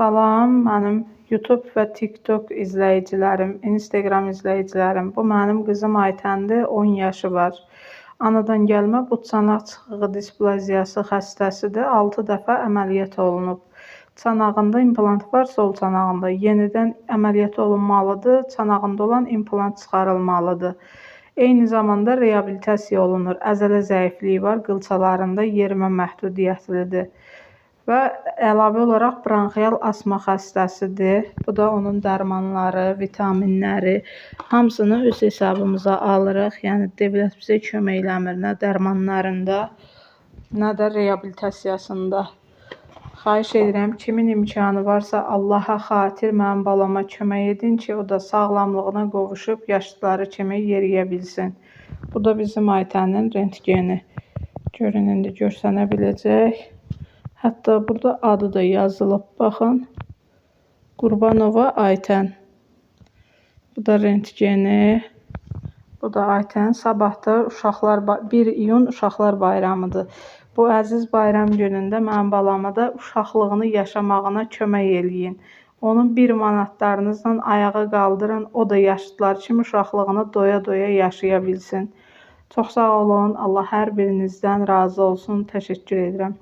Salam, mənim YouTube və TikTok izləyicilərim, Instagram izləyicilərim. Bu mənim qızım Aytəndir, 10 yaşı var. Anadan gəlmə bu çanaq çıxığı displaziyası xəstəsidir. 6 dəfə əməliyyat olunub. Çanağında implant var, sol çanağında. Yenidən əməliyyat olunmalıdır. Çanağında olan implant çıxarılmalıdır. Eyni zamanda reabilitasiya olunur. Əzələ zəifliyi var, qılçalarında yerimə məhdudiyyətlidir. Və əlavə olaraq bronxial asma xəstəsidir. Bu da onun dərmanları, vitaminləri, hamısını öz hesabımıza alırıq. Yəni dövlət bizə kömək eləmir, nə dərmanlarında, nə də reabilitasiyasında. Xahiş edirəm, kimin imkanı varsa Allaha xatir mənim balama kömək edin ki, o da sağlamlığına qovuşub yaşlıları kimi yeriyə bilsin. Bu da bizim Aytənin rentgeni. Görün, indi görsənə biləcək. Hətta burada adı da yazılıb. Baxın. Qurbanova Aytən. Bu da rentgeni. Bu da Aytən. Sabah da uşaqlar 1 iyun Uşaqlar Bayramıdır. Bu əziz bayram günündə mənim balama da uşaqlığını yaşamağına kömək eləyin. Onun 1 manatlarınızla ayağa qaldırın. O da yaşlılar kimi uşaqlığını doya-doya yaşaya bilsin. Çox sağ olun. Allah hər birinizdən razı olsun. Təşəkkür edirəm.